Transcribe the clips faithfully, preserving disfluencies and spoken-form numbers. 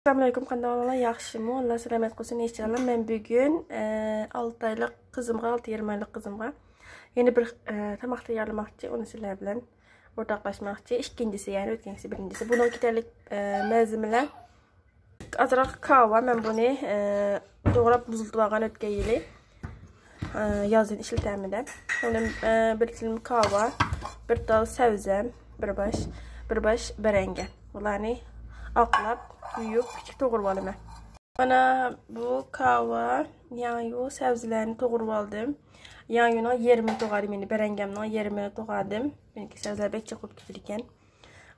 ئەسسالامۇئەلەيكۇم، قانداق ئەھۋالىڭلار؟ ياخشىمۇ؟ ئاللا سالامەت قىلسۇن ئىنشاللا. مەن بۈگۈن، ئە، ئالتە ئايلىق قىزىمغا، ئالتە يېرىم ئايلىق قىزىمغا يەنە بىر، ئە، تاماق تەييارلىماقچى. ئۇنى سىلەر بىلەن ئورتاقلاشماقچى. ئىككىنچىسى، يەنى ئۆتكەنكىسى بىرىنچىسى. بۇنىڭغا كېتەرلىك، ئە، مەلزىمىلەر. ئازراق كاۋا، مەن بۇنى، ئە، توغراپ مۇزلىتىپ ئالغان ئۆتكەن يىلى. ئە، يازدىن ئىشلىتەمەن دەپ. سوڭدىن، ئە، بىر تىلىم كاۋا، بىر تال سەۋزەم، بىر باش، بىر باش بەرەڭگە. بۇلارنى ئاقلاپ، يۇيۇپ، كىچىك توغرىۋالىمەن. مانا بۇ كاۋا، ياڭيۇ سەۋزىلەرنى توغرىۋالدىم. ياڭيۇنىڭ يېرىمىنى توغرىدىم، يەنى بەرەڭگەمنىڭ يېرىمىنى توغرىدىم. مېنىڭكى سەۋزىلەر بەك جىق بولۇپ كېتىدىكەن.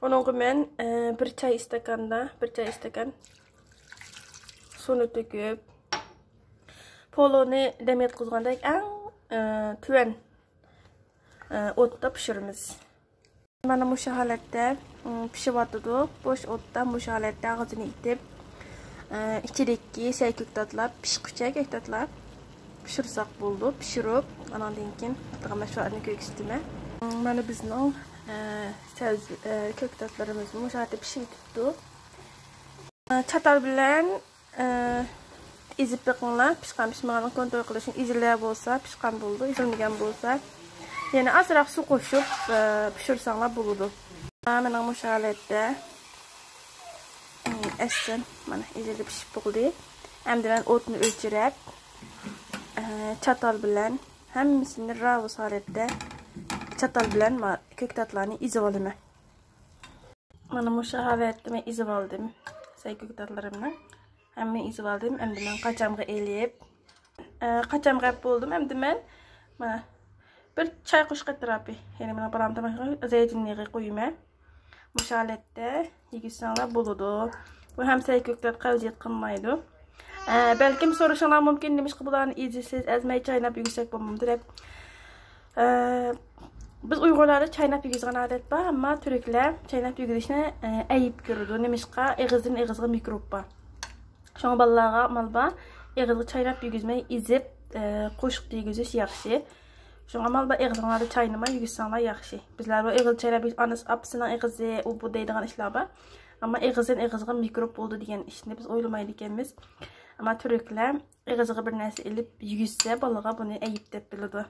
ئۇنىڭغا مەن، ئە، بىر چاي ئىستاكاندا، بىر چاي ئىستاكان سۇنى تۆكۈپ، پولۇنى دەم يەتكۈزگەندەك ئەڭ، ئە، تۆۋەن، ئە، ئوتتا پىشۇرىمىز. مانا مۇشۇ ھالەتتە، ئىم، پىشىۋاتىدۇ. بوش ئوتتا مۇشۇ ھالەتتە ئاغزىنى ئېتىپ، ئە، ئىچىدىكى سەي كۆكتاتلار پىشقۇچە كۆكتاتلار پىشۇرساق بولىدۇ. پىشۇرۇپ، ئاناندىن كېيىن قىلىدىغان مەشغۇلاتنى كۆرسىتىمەن. ئىم، مانا بىزنىڭ، ئە، سەۋزە، ئە، كۆكتاتلىرىمىزمۇ مۇشۇ ھالەتتە پىشىۋېتىپتۇ. چاتال بىلەن، ئە، ئېزىپ بېقىڭلار. پىشقان پىشمىغانلىقىنى كونترول قىلىشنى، ئېزىلگەن بولسا پىشقان بولىدۇ، ئېزىلمىگەن بولسا يەنە ئازراق سۇ قوشۇپ، ئە، پىشۇرساڭلار بولىدۇ. مېنىڭ مۇشۇ ھالەتتە، ئە، ئەسلىم مانا ئېزىلىپ پىشىپ بولدى. ئەمدى مەن ئوتنى ئۆچۈرۈپ، ئە، چاتال بىلەن ھەممىسىنى راۋۇس ھالەتتە چاتال بىلەن ما-، كۆكتاتلارنى ئېزىپ ئالىمەن. مانا مۇشۇ ھالەتتە مەن ئېزىپ ئالدىم سەي كۆكتاتلىرىمنى. ھەممىنى ئېزىپ ئالدىم. ئەمدى مەن قاچامغا ئېلىپ، ئە، قاچامغا ئەپ بولدۇم. ئەمدى مەن مانا بىر چاي قوشۇق ئەتراپى، يەنى مانا بالام تاماققا زەيتۇن يېغى قويىمەن. مۇشۇ ھالەتتە يېگۈزسەڭلار بولىدۇ. بۇ ھەم سەي كۆكتات قەۋزىيەت قىلمايدۇ. ئە، بەلكىم سورىشىڭلار مۇمكىن، نېمىشقا بۇلارنى ئېزىسىز، ئەزمەي چايناپ يېگۈزسەك بولمامدۇ دەپ. ئە، بىز ئۇيغۇرلاردا چايناپ يېگۈزىدىغان ئادەت بار، ئەمما تۈركلەر چايناپ يېگۈزۈشنى، ئە، ئەيىب كۆرىدۇ. نېمىشقا؟ ئېغىزدىن ئېغىزغا مىكروب بار. شۇڭا بالىلارغا ئامال بار، ئېغىزغا چايناپ يېگۈزمەي، ئېزىپ، ئە، قوشۇپ يېگۈزۈش ياخشى. شۇڭا ئامال بار، ئېغىزىڭلاردا چاينىماي يېگۈزسەڭلار ياخشى. بىزلەر بۇ ئېغىز چايناپ يېگۈز-، ئانىسى، ئاپىسىنىڭ ئېغىزى، ئۇ بۇ دەيدىغان ئىشلار بار. ئەمما ئېغىزدىن ئېغىزغا مىكروب بولىدۇ دېگەن ئىشنى بىز ئويلىمايدىكەنمىز. ئەمما تۈركلەر ئېغىزىغا بىر نەرسە ئېلىپ يېگۈزسە، بالىغا بۇنى ئەيىب دەپ بىلىدۇ.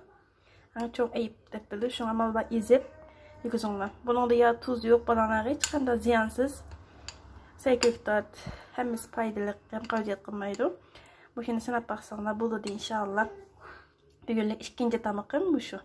ئەڭ چوڭ ئەيىب دەپ بىلىدۇ. شۇڭا ئامال بار ئېزىپ يېگۈزۈڭلار. بۇنىڭدا يا تۇز يوق، بالىلارغا ھېچقانداق زىيانسىز. سەي كۆكتات، ھەممىسى پايدىلىق، ھەم قەۋزىيەت قىلمايدۇ. مۇشۇنى سىناپ باقساڭلار بولىدۇ، ئىنشاللا. بۈگۈنلۈك ئىككىنچى تامىقىم مۇشۇ.